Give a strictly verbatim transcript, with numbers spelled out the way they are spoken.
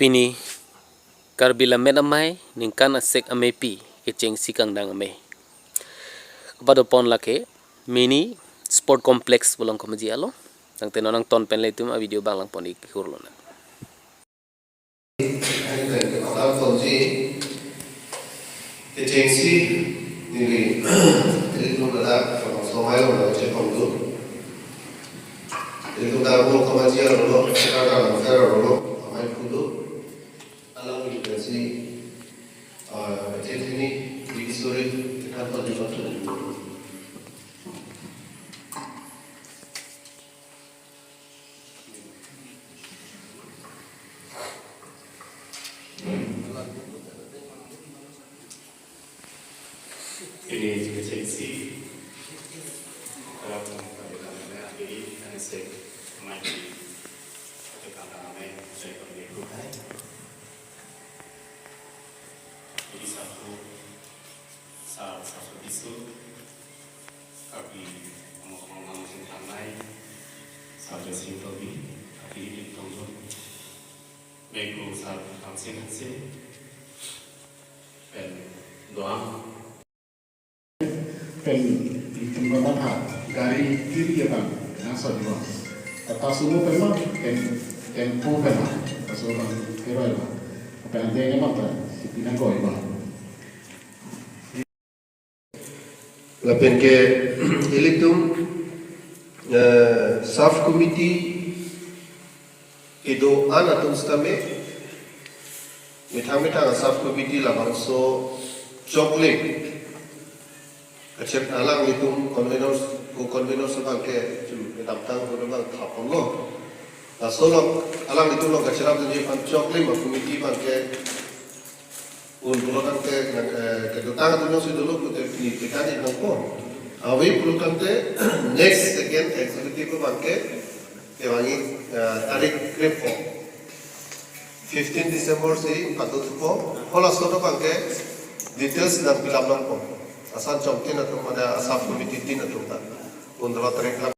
Pini Karbi Lammet Amei ningkan asek ameipi kechengsi kangdang amei. Kepadopon lake mini sport complex Bolong Kamaji along. Tangte non nangton pen ilitum a-video bang langpon ik pihur lonang. Kechengsi neli ilitum ladak somai lo na chepong tu. Ilitum dak Bolong Kamaji arlo, sekarang sekarang lo, amei pulo. Alang ni pensi, ah, chetini, di sore, tekan pagi waktu. Ini juga seksi. Kalau kita lihat ini, ini sih, main di, kita lihat ini, saya pergi. Jadi satu, sa-, satu bisu, tapi mau, mau, mau sing tanai, satu sing tobi, tapi ini tunggu. Meko sa-, tang sing sing. Pen doang. Pen itum matha gari kiri ya bang, nasa dua. Tata Sumo pen ma, tem-, tempo pen ma, paso bang keroi bang. Pen ante ne bang ta, si pinang koi bang. Lapen ke ilitum, eh, sub committee kedo-an atum sitame, methang methang sub committee labangso chokle kachet alanglitum conveners, co-conveners abang ke chu kedamtang ko bang thapon lo. Laso lo alanglitum lo kacherap dunji aphan chokle ma committee abang ke un pulo tangte, eh, kedotang atum si dolo pute pini tekan ik nangpo. Avi pulo tangte next second executive abang ke kevangi, eh, tarik krepho. Fifteen December si patut po. Hala soto abang ke details nangpilap nangpo. Asan chomtin atum ada sub committee tin atum ta. Pundra tarik la